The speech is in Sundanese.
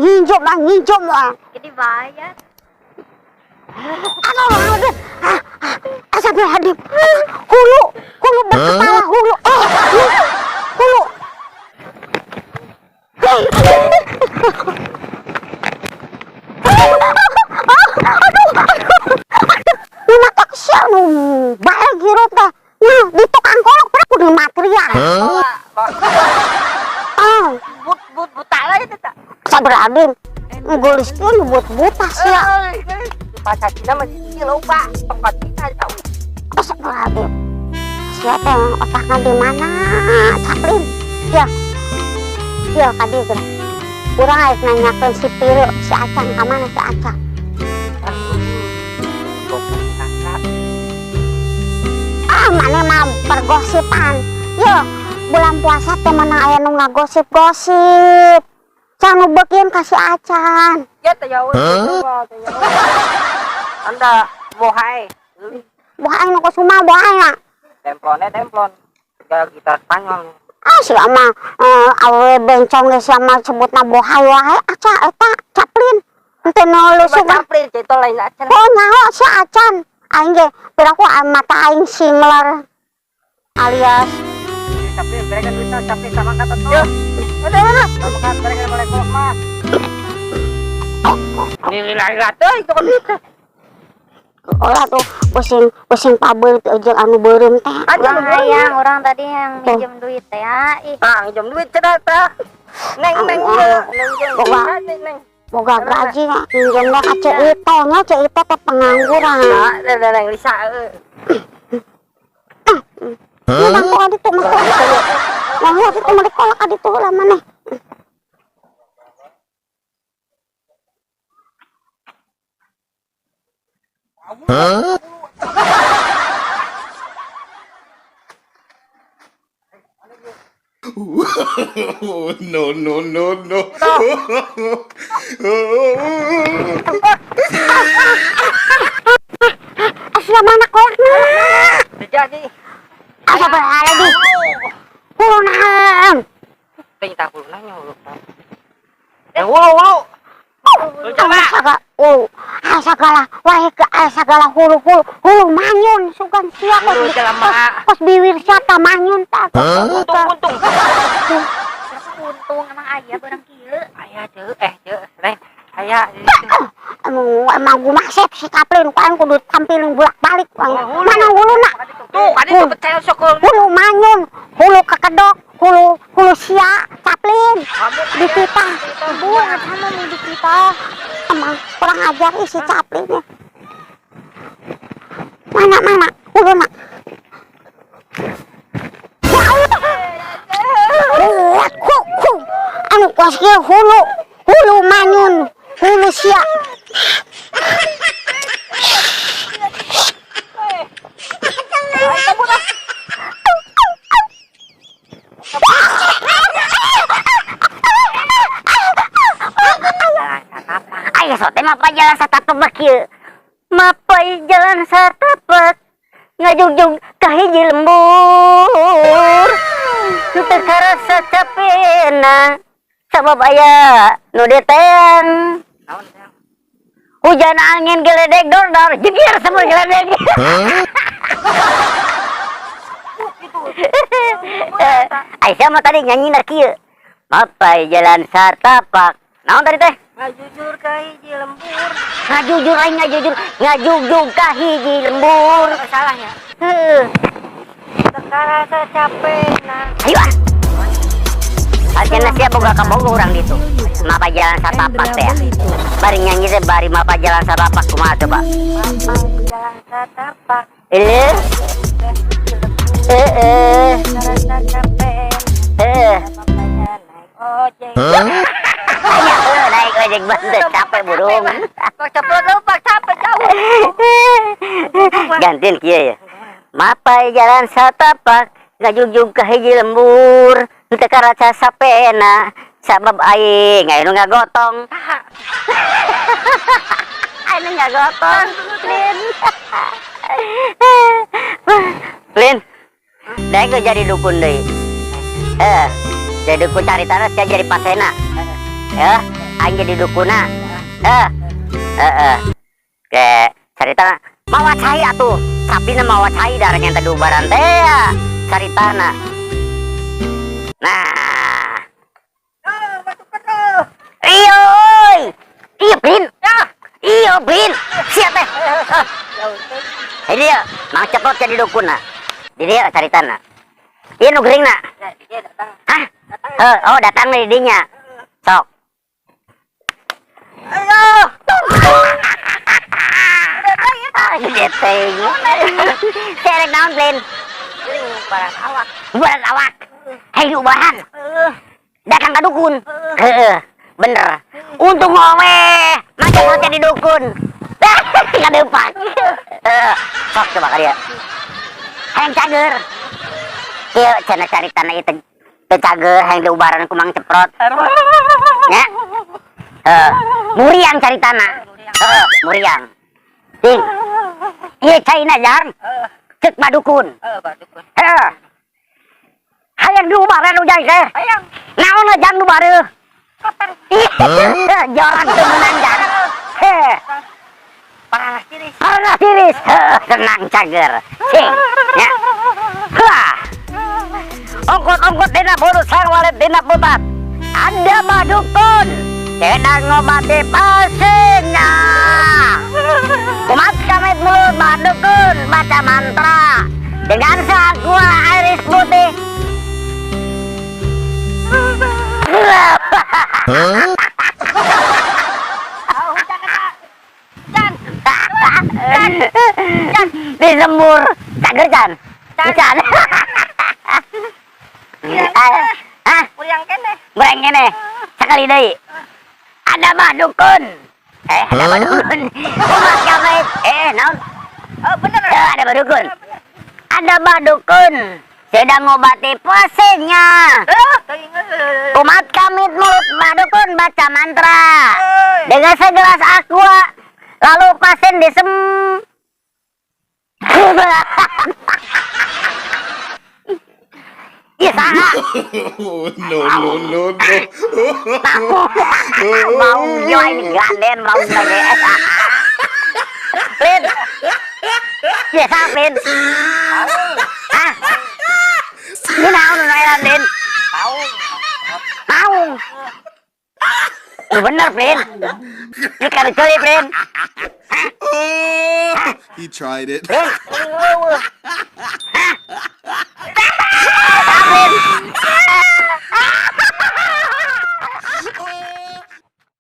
Nginjem mah nginjem mah. Jadi bayar. Aduh, aduh. Ah, ah, astagfirullahaladzim. Hulu, hulu berkepala hulu. Eh, hulu. Aduh, aduh. Nu matak sia nu bae hirup teh. Nah, di tukang kolok pernah kudu material. Bawa, bawa. Ah, But but buta lah itu tak. Astagfirullahaladzim. Ngeuliskeun buat buta sia. Bahasa Cina masih lupa. Tempat kita tahu. Astagfirullahaladzim. Siapa yang otaknya di mana? Caplin. Ya. Ya, kadi geura. Urang arek nanyakeun si Piru, si Acan ka mana si Acan? Ah, mana mah pergosipan. Yo, bulan puasa teh mana aya nu ngagosip-gosip. Can nu beukieun ka si Acan. Ya teh jauh. Anda bohai. Bohai nu kusuma bohai na. Templonnya templon. Kayak gitar Spanyol. Ah, si mah awewe bencong ge sia mah sebutna bohai wae. Aca eta Caplin. Henteu nu lusuh mah. Caplin itu lain acan. Oh, nyaho si Acan. Aing ge piraku mata aing singler alias Caplin berikan duitnya Caplin sama kata tuh. Udah mana? Sama kata berikan boleh kolok mah. Ini lila tuh itu kan duit. Olah tuh pusing pusing pabeulit jeung anu beureum teh. Aja Orang hayang orang tadi yang minjem duit teh ya. Ih, Ah, minjem duit cenah tah. Neng neng ieu, neng jeung Boga. neng. Boga gaji minjemna ka Ceu Ito nya, Ceu Ito teh pengangguran. Nah, neng Lisa euy. Ini bangku ka ditu mah. Nah, ditu mah dikolak ka ditu heula maneh. No, no, no, no. Asli mana kolakna? Terjadi. Asa berhaladi. Hulu naon? Teh tah hulu nanya hulu. Eh hulu hulu. Coba. Hulu. Asa segala wae ke asa segala hulu hulu hulu manyun sugan sia kos Hulu jelema. Kos biwir sia tah manyun tah. Untung untung. Untung emang aya barang kieu. Aya ceu eh ceu neng aya. Emang emang gumasep si Caplin ku aing kudu tampilin bolak-balik ku aing. Mana huluna? Tuh, kan itu percaya sok Hulu manyun, hulu kekedok, hulu hulu sia Caplin. Dititah. Buat sama milik kita. Emang kurang ajar ih si Caplin ya. Mana mana huluna? Ya Allah. Kuat ku ku. Anu kos kieu hulu hulu manyun, hulu sia. Ayo sote mapa jalan satapak kieu. Mapai jalan satapak ngajugjug ka hiji lembur. Teu karasa capena sabab aya nu diteang. Hujan angin geledek dordor jegir semua geledek. Aisyah mah tadi nyanyi kieu. Mapai jalan satapak. Naon tadi teh? Ngajujur ka hiji lembur. Ngajujur aing ngajujur, ngajugjug ka hiji lembur. Salahnya. Heuh. Teu karasa capena. Ayo ah. Akhirnya sia boga kabogoh urang ditu. Mapa jalan satapak teh ya. Bari nyanyi teh bari mapa jalan satapak kumaha coba. Mapai jalan satapak. Eleuh. Heeh. Karasa capena. Heeh. Bapaknya naik ojek. Aya heuh naik ojek bantu capek burung. Kok capek lupa capek jauh. Gantiin kieu ya. Mapai jalan satapak ngajugjug ka hiji lembur. Teu karasa sapena sabab aing aya nu ngagotong. Aing nu ngagotong. Lin. Lin. Daek ge jadi dukun deui. Jadi dukun cari tanah sia jadi pasena. Ya, aing jadi dukuna. Eh. Heeh. Ke caritana mawa cai atuh. Sapina mawa cai darah yang tadi ubaran teh ya. Caritana. Nah. Iyo, euy. Iya, Plin. Iya, Plin. Siap teh. Ini ya, Mang Ceprot jadi dukuna. Di dia caritana. Iya nu geuringna. Dia datang. Hah? Eh, oh datang di dinya. Sok. Ayo. Ah, gede teh. Serek naon, Plin? Barang awak. Ubaran awak. Hei, ubaran. Datang ke dukun. Heeh, bener. Untung we, Mang Ceprot jadi dukun. Kadepak. Heeh, sok coba kali ya. Hayang cager. Ieu cenah caritana ieu teu cager hayang diubaran ku Mang Ceprot. Nya. Heeh, muriang caritana. Heeh, muriang. Ting. Ieu caina jang. Cek badukun. Eh, badukun. Heeh. Hayang diubaran ujang teh. Hayang. Naon jang nu bareuh? Kotor. Jalan teu meunang jang. Heh. Panas tiris. Panas tiris. Heuh, tenang cager. Cing. Ya. Hah. Ongkot-ongkot dina buru sang walet dina putat. Ada badukun sedang ngobati pasiennya. Kumat kamit mulut badukun baca mantra dengan seakuah air putih. Huh? Oh, hujan kena. Hujan. Disembur. Cager can. Can. Hah? Muriang keneh. Muriang keneh. Sekali deui. Ada badukun. Eh, ada badukun. Kumat kamit. Eh, naon? Oh, bener. Eh, ada badukun. Ada badukun sedang ngobati pasiennya. Eh, teuing euy. Kumat kamit mulut badukun baca mantra. Dengan segelas aqua, lalu pasien disem. Iya salah. Oh, no, no, no, no. Mau gila ini ganden mau lagi. Lin. Iya salah, Lin. Hah? Ini naon nu naeran, Lin? Maung. Lu bener, Lin. Ini kan curi, Lin. He tried it. Lin.